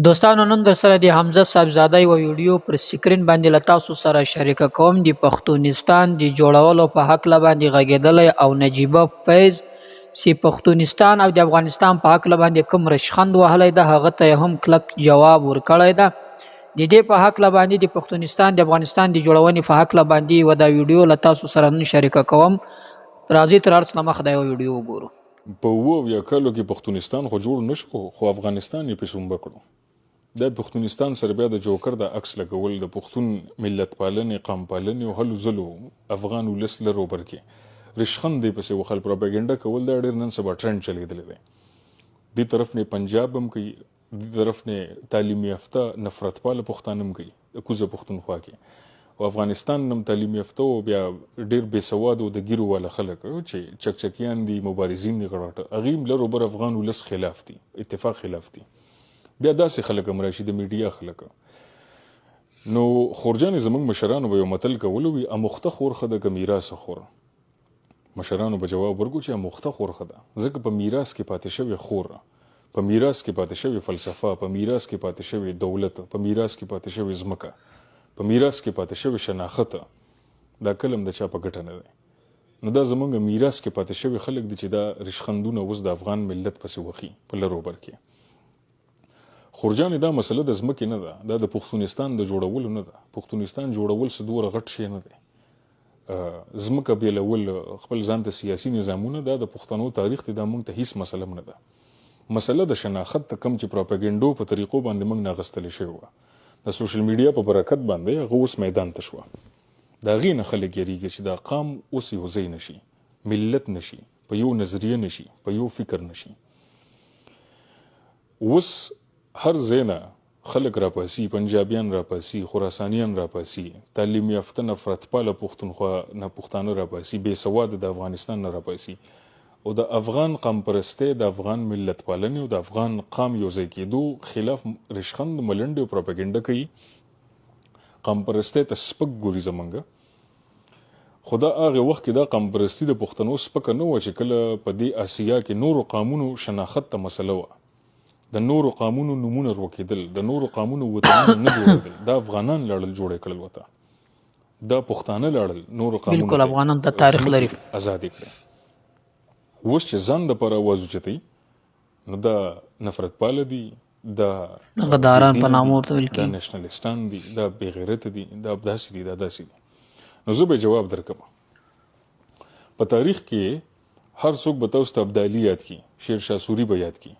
دوستانو نن درسره د حمزه صاحبزاده یوه ویډیو پر سکرین باندې له تاسو سره شریکه کوم. د پښتونستان د جوړولو په هکله باندې غږېدلی او نجیبه فیض چې پښتونستان او د افغانستان په هکله باندې کوم رشخند وهلی ده، هغه ته یې هم کلک جواب ورکړی ده. د دې په هکله باندې د پښتونستان د افغانستان د جوړونې په هکله باندې یوه دا ویډیو له تاسو سره نن شریکه کوم. راځئ تر هر څه له مخه دا یوه ویډیو وګورو. په 77 کالو کې پښتونستان خو جوړ نه شو، خو افغانستان یې پې سومبه کړو. دا پښتونستان سره بیا د جوکر د عکس لګول، د پښتون ملت پالنې، قام پالنې او هلو ځلو افغان ولس لر او بر کې رشخند دی پسې وخل، پروپاګنډه کول، دا ډېر نن سبا ټرینډ چلېدلی دی. دې طرف نه پنجاب هم کوي، دې طرف نه تعلیم یافته نفرتپاله پښتانه هم کوي د کوزه پښتونخوا کې، او افغانستان نم تعلیم یافته او بیا ډیر بې سواد او د ګیرو والا خلک چې چکچکیان دي، مبارزین دي، غړاټه هغوی هم لر او بر افغان ولس خلاف دي، اتفاق خلاف دي. بیا داسې خلک هم راشي، د میډیا خلک. نو خورجانې زموږ مشرانو به یو متل کولو وي، اموخته خور ښه ده که میراث خور؟ مشرانو به جواب ورکړو چې اموخته خور ښه ده، ځکه په میراث کې پاتې شوې خور، په میراث کې پاتې شوې فلسفه، په میراث کې پاتې شوې دولت، په میراث کې پاتې شوې ځمکه، په میراث کې پاتې شوې شناخت، دا کله هم د چا په ګټه نه دی. نو دا زمونږ میراث کې پاتې شوې خلک دي چې دا رشخندونه اوس د افغان ملت پسې وخي په لر او بر کې. خورجانې دا مسله د ځمکې نه ده، دا د پښتونستان د جوړولو نه ده. پښتونستان جوړول څه دومره غټ شی نه دی. ځمکه بیلول، خپل ځان ته سیاسي نظامونه، دا د پښتنو تاریخ دی، دا موږ ته هیڅ مسله هم نه ده. مسله د شناخت ته کوم چې پروپاګنډو په طریقو باندې موږ نه اخیستل شوې وه، د سوشل میډیا په برکت باندې هغه اوس میدان ته شوه. د هغې نه خلک یریږي چې دا قام اوس یو ځای نه شي، ملت نه شي، په یو نظریه نه شي، په یو فکر نه شي. اوس هر ځای نه خلک راپاڅي، پنجابیان راپاڅي، خراسانیان راپاڅي، تعلیم یافته نفرتپاله پښتونخوا نه پښتانه راپاڅي، بې سواده د افغانستان نه راپاڅي، او د افغان قام پرستۍ، د افغان ملت پالنې او د افغان قام یو ځای کېدو خلاف رشخند، ملنډې او پروپاګنډه کوي. قام پرستۍ ته سپک ګوري زمونږ. خو دا هغه وخت کې دا قام پرستي د پښتنو سپکه نه وه چې کله په دې اسیا کې نورو قامونو شناخت ته مسله وه، د نورو قامونو نومونه روکېدل، د نورو قامونو وطنونه نه جوړېدل، دا افغانان لاړل جوړې کړل وته، دا پښتانه لاړل نورو قامونو بالکل افغانان ته تاریخ لري، ازادې کړې. اوس چې ځان دپاره اواز اوچتوي نو دا نفرت پاله دي، دا غداران په نامه ورته ویل دا کېږي، نشنلستان دي، دا بېغیرته دي، دا داسې دي، دا داسې دي. نو زه به جواب درکړم. په تاریخ کې هر څوک به تاسو ته ابدالي یاد کړي، شیرشاه سوري به یاد کړي،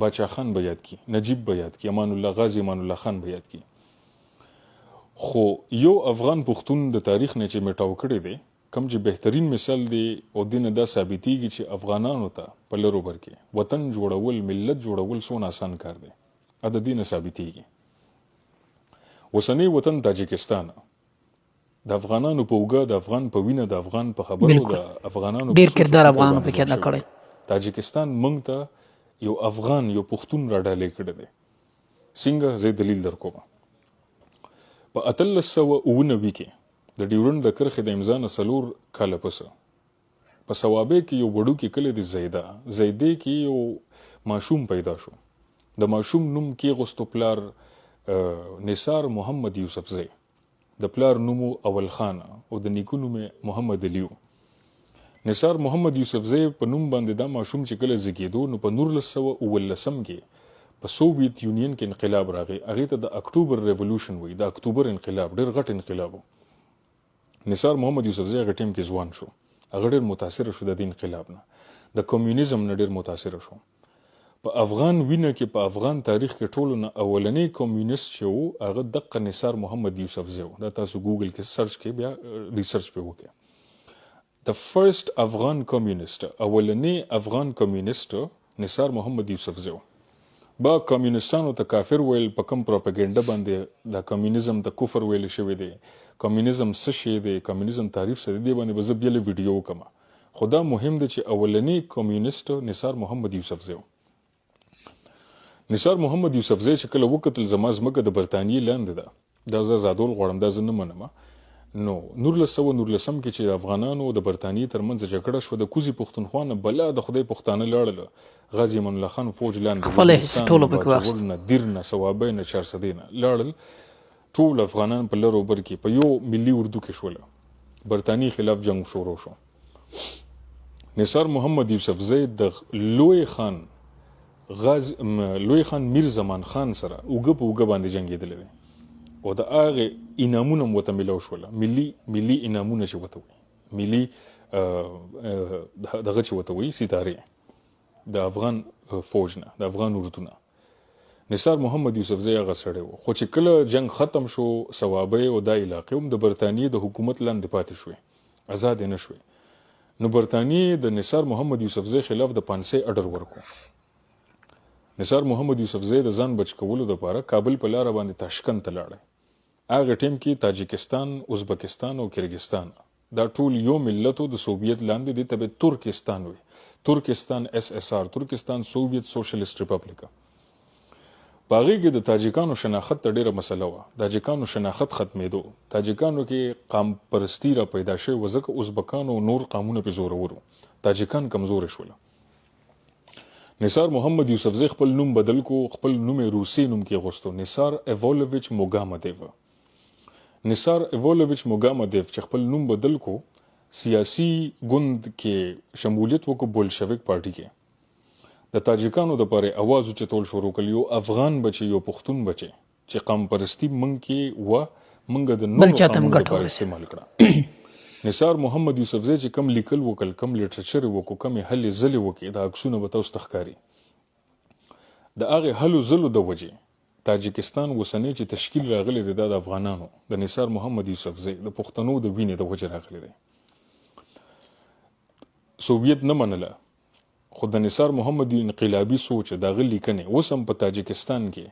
باچا خان به یاد کړي، نجیب به یاد کړي، امان الله غازي امان الله خان به یاد کړي، خو یو افغان پښتون د تاریخ نه چې میټاو کړی دی، کوم چې بهترین مثال دی او دې نه دا ثابتیږي چې افغانانو ته په لر او بر کې وطن جوړول، ملت جوړول څونه اسان کار دی، د دې نه ثابتیږي. اوسنی وطن تاجکستان د افغانانو په اوږه، د افغان په وینه، د افغان په خبرو، د افغانانو ډیر کردار افغانانو پکې ادا کړی. تاجکستان موږ ته یو افغان، یو پښتون را ډالۍ کړی دی. څنګه؟ زه دلیل در کوم. په 1897 کې د ډیورنډ د کرښې د امضا نه 4 کاله پس په صوابۍ کې یو وړوکی کلی دی زیده، زیدې کې یو ماشوم پیدا شو. د ماشوم نوم کېغوستو پلار نثار محمد یوسفزی، د پلار نوم اول خان او د نیکه نوم محمد علي و. نثار محمد یوسفزی په نوم باندې دا ماشوم چې کله زیږېدو نو په 1917 کې په سوویت یونین کې انقلاب راغی، هغې ته د اکټوبر ریولوشن وایي، د اکتوبر انقلاب، ډېر غټ انقلاب و. نثار محمد یوسفزی هغه ټیم کې ځوان شو، هغه ډېر متاثر شو د دې انقلاب نه، د کمیونیزم نه ډېر متاثر شو. په افغان وینه کې، په افغان تاریخ کې ټولو نه اولنی کمیونست چې و هغه دقه نثار محمد یوسفزی و. دا تاسو ګوګل کې سرچ کې بیا ریسرچ پې وکړئ. The first افغان کمیونست، اولنی افغان کمیونست نثار محمد یوسفزی و. با کمیونستانو ته کافر ویل، په کوم پروپاګنډه باندې دا کمیونیزم ته کفر ویل شوی دی، کمیونیزم څه شی دی، کمیونیزم تعریف څه دی، دې باندې به زه بیا ویډیو وکړم. خو دا مهم دی چې اولنی کمیونست نثار محمد یوسفزی و. نثار محمد یوسفزی چې کله وکتل زما ځمکه د برتانیې لاندې ده، دا زه ازادول غواړم، دا زه نه منم، نو 1919 کې چې د افغانانو او د برتانیې ترمنځ جګړه شوه، د کوزې پښتونخوا نه بلا د خدای پښتانه لاړل، غازي امان الله خان فوج لاندې خپله حصه وزیرستان ټوله نه، پکې باجوړ واخیسته. نه، دیر نه، صوابۍ نه، چارسدې نه لاړل، ټول افغانان په لر او بر کې په یو ملي اردو کې شول، برتانیې خلاف جنګ شروع شو. نثار محمد یوسفزی د لوی خان غاز لوی خان میر زمان خان سره اوږه په اوږه باندې جنګېدلی دی او د هغې انعامونه هم ورته میلاو شول، ملي ملي انعامونه چې ورته وایي، ملي دغه چې ورته وایي ستارې د افغان فوج نه، د افغان اردو نه. نثار محمد یوسفزی هغه سړی و، خو چې کله جنګ ختم شو، صوابۍ او دا علاقې هم د برتانیې د حکومت لاندې پاتې شوې، ازادې نه شوې، نو برتانیې د نثار محمد یوسفزی خلاف د پانسۍ اډر ورکو. نثار محمد یوسفزی د ځان بچ کولو دپاره کابل په لاره باندې تاشکند ته لاړی. هغه ټیم کې تاجکستان، ازبکستان او کرغستان دا ټول یو ملت و، د سوویت لاندې، دې ته به ترکستان وي، ترکستان اس اس آر، ترکستان سوویت سوشلیست ریپبلیکا. په هغې کې د تاجکانو شناخت ته ډېره مسله وه، تاجکانو شناخت ختمېدو، تاجکانو کې قام پرستی را پیدا شوې وه، ځکه ازبکانو او نور قامونه پې زورور وو، تاجکان کمزوري شول. نثار محمد یوسفزی خپل نوم بدل کو، خپل نوم یې روسي نوم کې غوستو، نثار ایولویچ موګامدیف. نثار ایولویچ موګامدیف چې خپل نوم بدل کو، سیاسي ګوند کې شمولیت وکړو، بولشویک پارټي کې. د تاجکانو دپاره اواز اوچتول شروع کړ، یو افغان بچی، یو پښتون بچی چې قام پرستی موږ کې وه، موږ د بل نورو چاته هم قامونو ګټه دپاره ورسېده. استعمال کړه. نثار محمد یوسفزی چې کم لیکل وکړل، کم لټریچر یې وکړو، کمې هلې ځلې وکړې، دا عکسونه به تاسو ته ښکاري. د هغې هلو ځلو د وجې تاجکستان اوسنی چې تشکیل راغلی دی، دا د افغانانو د نثار محمد یوسفزی د پښتنو د وینې د وجې راغلی دی. سوویت نه منله، خو د نثار محمد انقلابي سوچ، د هغه لیکنې اوس هم په تاجکستان کې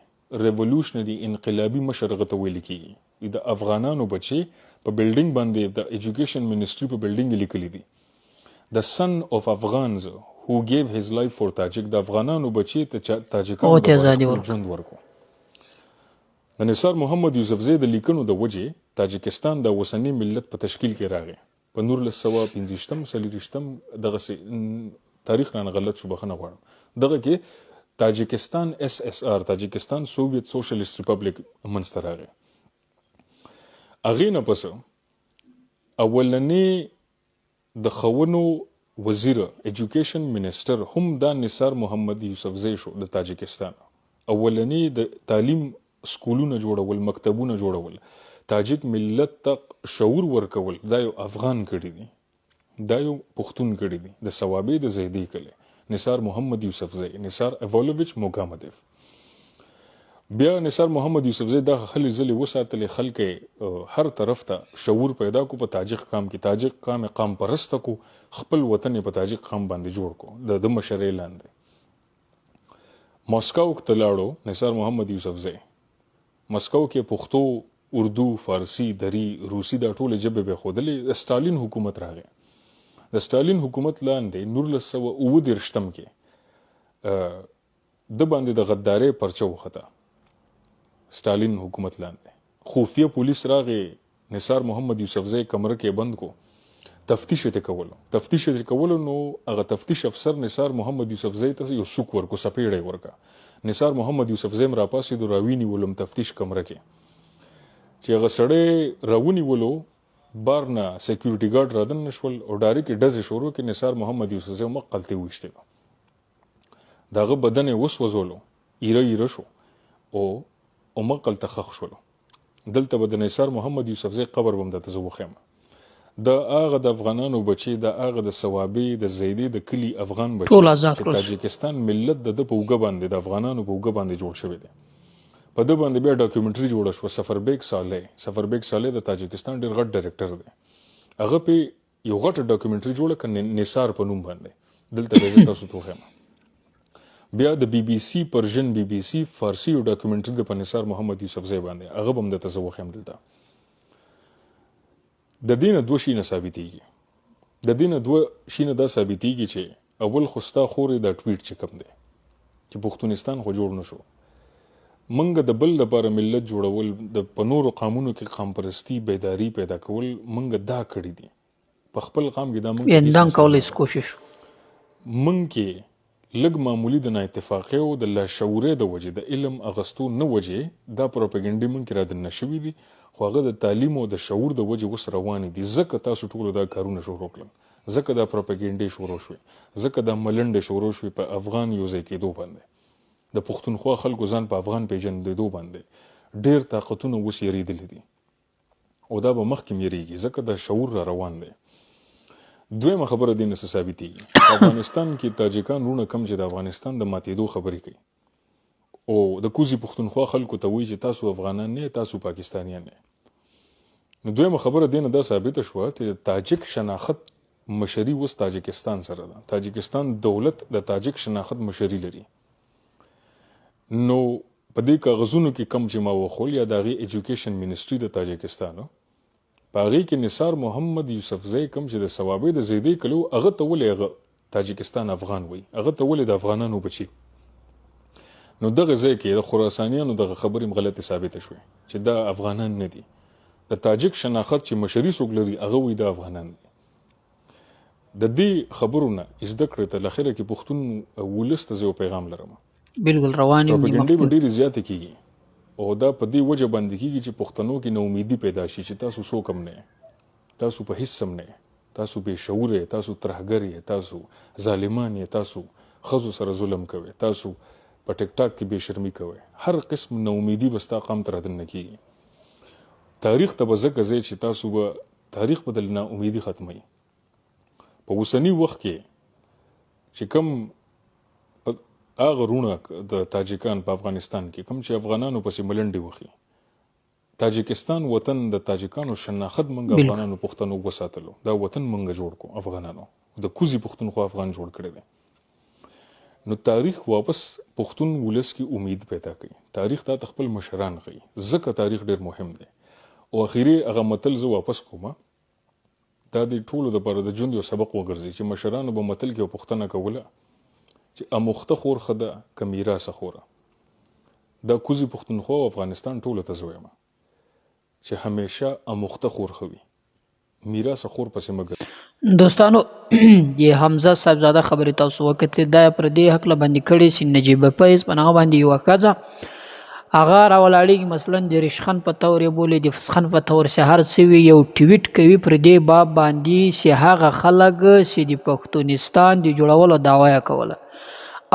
ریولوشنري انقلابي مشر هغه ته ویل کېږي. د افغانانو بچي په بلډینګ باندې، د ایجوکیشن منسټري په بلډینګ لیکلي دي، The son of Afghans who gave his life for Tajik، د افغانانو بچي ته تاجکانو او ته دپاره ازادي خپل ورکړه. ژوند ورکړو. د نثار محمد یوسفزی د لیکنو د وجې تاجکستان د اوسني ملت په تشکیل کې راغی په 1925 24 دغسې تاریخ رانه غلط شو، بخښنه غواړم، دغه کې تاجکستان اس اس آر، تاجکستان سوویت سوشلیست ریپبلیک منځته راغی. هغې نه پس اولنی د ښوونو وزیر، ایجوکیشن منسټر هم دا نثار محمد یوسفزی شو د تاجکستان. اولنی د تعلیم سکولونه جوړول، مکتبونه جوړول، تاجک ملت ته شعور ورکول، دا یو افغان کړی دی، دا یو پښتون کړی دی، د صوابې د زیدې کلی نثار محمد یوسفزی، نثار ایولویچ موګامدیف. بیا نثار محمد یوسفزی دا هلې ځلې وساتلې، خلک یې هر طرف ته شعور پیدا کو په تاجک قام کې، تاجک قام یې قام پرسته کو، خپل وطن یې په تاجک قام باندې جوړ کو د ده مشرۍ لاندې. مسکو ته لاړو نثار محمد یوسفزی، مسکو کې پښتو، اردو، فارسی، دری، روسی دا ټولې ژبې به ښودلې. د ستالین حکومت راغی، د ستالین حکومت لاندې 1937 کې د باندې د غدارۍ پرچه وخته. ستالین حکومت لاندې خفیه پولیس راغی، نثار محمد یوسفزی کمره کې بند کو، تفتیش یې کولو، تفتیش یې کولو، نو هغه تفتیش افسر نثار محمد یوسفزی ته یو سوک ورکو، څپېړه یې ورکړه. نثار محمد یوسفزی هم راپاڅېدو، راوینیولم تفتیش کمره کې، چې هغه سړی راونیولو، بار نه سکیورټي ګارډ رادننه شول او ډایرکټ یې ډزې شروع کړې. نثار محمد یوسفزی مقلتې وویشتلو، د هغه بدن یې وسوځولو، ایره ایره شو او مقلته ښخ شولو. دلته به د نثار محمد یوسفزی قبر به هم درته زه وښیم. د هغه د افغانانو بچی، د هغه د صوابې د زیدې د کلي افغان بچی ټول آزاد چې کړل شو. تاجکستان ملت د ده په اوږه باندې، د افغانانو په اوږه باندې جوړ شوی دی. په ده باندې بیا ډاکیومنټري جوړه شوه، سفربیک صالح. سفربیک صالح د تاجکستان ډېر غټ ډایرکټر دی، هغه پې یو غټه ډاکیومنټري جوړه کړه نثار په نوم باندې، دلته به زه تاسو ته وښیم. بیا د بي بي سي پرژن بي بي سي فارسي یو ډاکیومنټري ده په نثار محمد یوسفزی باندې، هغه به هم درته زه وښیم. دلته د دې نه دوه شیونه ثابتېږي، د دې نه دوه شیونه دا ثابتېږي چې اول خو ستا خورې دا ټویټ چې کوم دی چې پښتونستان خو جوړ نه شو، مونږ د بل لپاره ملت جوړول، د په نورو قامونو کې قام پرستی بیداری پیدا کول، مونږ دا کړی دي. په خپل قام کې دا مونږ ته یعنی هیڅ دان مسله کولای نه سي ده. کوشش. مونږ کې لږ معمولي د نااتفاقۍ او د لاشعورۍ د وجې، د علم اغستو نه وجې دا پروپاګنډې مونږ کې رادننه شوي دي، خو هغه د تعلیم او د شعور د وجې اوس روانې دي. ځکه تاسو ټولو دا کارونه شروع کړل، ځکه دا پروپاګنډې شروع شوې، ځکه دا ملنډې شروع شوې په افغان یو ځای کېدو باندې، د پښتونخوا خلکو ځان په افغان پېژندېدو باندې ډېر طاقتونه اوس یریدلي دي، او دا به مخکې یریږي، ځکه دا شعور را روان دی. دویمه خبره دې نه څه ثابتېږي، په افغانستان کې تاجکان وروڼه کم چې د افغانستان د ماتېدو خبرې کوي او د کوزي پښتونخوا خلکو ته وایي چې تاسو افغانان نه یئ، تاسو پاکستانیان نه یئ. نو دویمه خبره دې نه دا ثابته شوه چې د تاجک شناخت مشري اوس تاجکستان سره ده. تاجکستان دولت د تاجک شناخت مشري لري. نو په دې کاغذونو کې کم چې ما وښول، یا د هغې ایجوکیشن منسټري د تاجکستان، په هغې کې نثار محمد یوسفزی کوم چې د صوابۍ د زیدې کلی و، هغه ته ولې هغه تاجکستان افغان وایي، هغه ته ولې د افغانانو بچي؟ نو دغه ځای کې د خراسانیانو دغه خبرې هم غلطې ثابتې شوې چې دا افغانان نه دي. د تاجک شناخت چې مشري څوک لري هغه وایي دا افغانان دي. د دې خبرو نه زده کړې ته اخره کې پښتون ولس ته زه یو پیغام لرم. بالکل روان یم. پروپاګنډې به ډېرې زیاتې کېږي، او دا په دې وجه باندې کېږي چې پښتنو کې ناامیدي پیدا شي چې تاسو څوک هم نه یئ، تاسو په هیڅ هم نه یئ، تاسو بې شعوره یئ، تاسو ترهګر یئ، تاسو ظالمان یئ، تاسو ښځو سره ظلم کوئ، تاسو په ټیک ټاک کې بې شرمي کوئ. هر قسم ناامیدي به ستا قام ته رادننه کېږي. تاریخ ته به ځکه ځئ چې تاسو به تاریخ به د ناامیدي ختموي. په اوسني وخت کې چې کوم هغه وروڼه د تاجکان په افغانستان کې کوم چې افغانانو پسې ملنډې وخي، تاجکستان وطن د تاجکانو شناخت مونږ افغانانو پښتنو وساتلو، دا وطن مونږ جوړ کو افغانانو، د کوزي پښتونخوا افغان جوړ کړی دی. نو تاریخ واپس پښتون ولس کې امید پیدا کوي، تاریخ تا ته خپل مشران ښیي، ځکه تاریخ ډېر مهم دی. او اخري هغه متل زه واپس کوم، دا د ټولو دپاره د ژوند یو سبق وګرځي چې مشرانو به متل کې یو پوښتنه کوله چې اموخته خور ښه ده که میراثه خوره؟ دا کوزي پښتونخوا او افغانستان ټولو ته زه وایم چې همیشه اموخته خور ښه وي، میراثه خور پسې مه ګرځئ. دوستانو د حمزه صاحبزاده خبرې تاسو وکتلې، دا پر دې هکله باندې کړې چې نجیبه فیض په نامه باندې یوه ښځه هغه راولاړېږي، مثلا د ریشخند په طور یې بولي، د فسخند په طور چې هر څه وي، یو ټویټ کوي پر دې باب باندې چې هغه خلک چې د پښتونستان د جوړولو دعوه یې کوله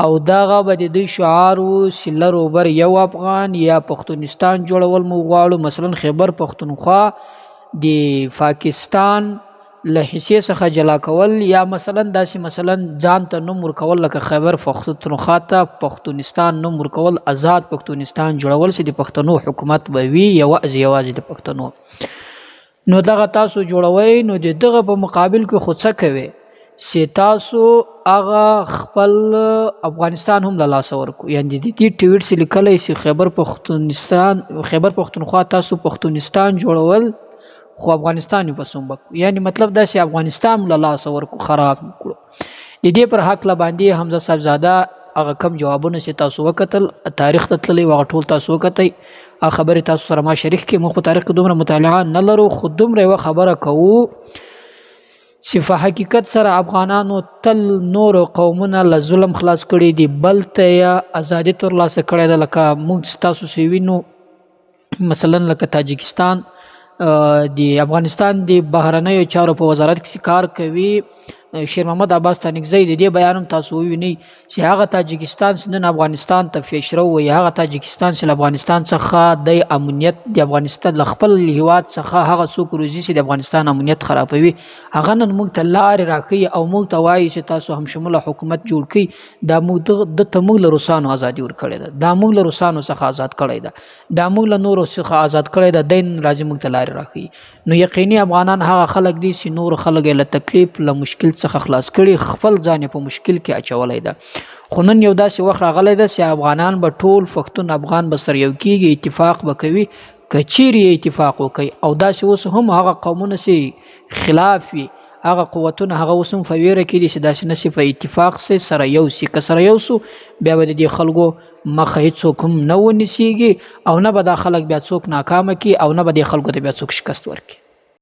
او دغه به د دوی شعار و چې لر و بر یو افغان یا پښتونستان جوړول مو غواړو. مثلا خیبر پښتونخوا د پاکستان له حصې څخه جلا کول، یا مثلا داسې مثلا ځان ته نوم ورکول لکه خیبر پښتونخوا ته پښتونستان نوم ورکول، آزاد پښتونستان جوړول چې د پښتنو حکومت به وي یوازې یوازې د پښتنو. نو دغه تاسو جوړوئ، نو د دغه په مقابل کې خو څه کوئ چې تاسو هغه خپل افغانستان هم له لاسه ورکو. یعنې د دې ټویټ چې لیکلی چې خیبر پښتونستان، خیبر پښتونخوا تاسو پښتونستان جوړول خو افغانستان یې په سومبه کړو، یعنې مطلب داسې افغانستان له لاسه ورکو، خراب کړو. د دې پر هکله باندې حمزه صاحبزاده هغه کم جوابونه چې تاسو وکتل، تاریخ ته تللی و، هغه ټول تاسو وکتئ، هغه خبرې تاسو سره ما شریک کړې. موږ په تاریخ کې دومره مطالعه نه لرو، خو دومره یوه خبره کوو چې په حقیقت سره افغانانو تل نورو قومونه له ظلم خلاص کړي دي، بل ته یې ازادي ترلاسه کړې ده. لکه موږ چې تاسو څه وینو، مثلا لکه تاجکستان د افغانستان د بهرنیو چارو په وزارت کې کار کوي، شیر محمد عباس ستانکزی، د دې بیان هم تاسو ووینئ چې هغه تاجکستان چې نن افغانستان ته پیشرو وایي، هغه تاجکستان چې له افغانستان څخه د امنیت د افغانستان له خپل هیواد څخه هغه څوک روزي چې د افغانستان امنیت خرابوي، هغه نن موږ ته لارې راښیي او موږ ته وایي چې تاسو هم شموله حکومت جوړ کړئ. دا موږ ده ته موږ له روسانو ازادي ورکړې ده، دا موږ له روسانو څخه ازاد کړی ده، دا موږ له نورو څخه ازاد کړی ده، دی نن راځي موږ ته لارې راښیي. نو یقیني افغانان هغه خلک دي چې نور خلک یې له تکلیف له مشکل څخه خلاص کړي، خپل ځان یې په مشکل کې اچولی ده. خو نن یو داسې وخت راغلی ده چې افغانان به ټول پښتون افغان به سره یو کیږي، اتفاق به کوي، که چیرې یې اتفاق وکړي. او داسې اوس هم هغه قومونه چې خلاف وي هغه قوتونه هغه اوس هم په ویره کې دي چې داسې نه سي په اتفاق سي، سره یو سي. که سره یو سو، بیا به د دې خلکو مخه هیڅوک هم نه ونیسیږي، او نه به دا خلک بیا څوک ناکامه کړي، او نه به دې خلکو ته بیا څوک شکست ورکړي.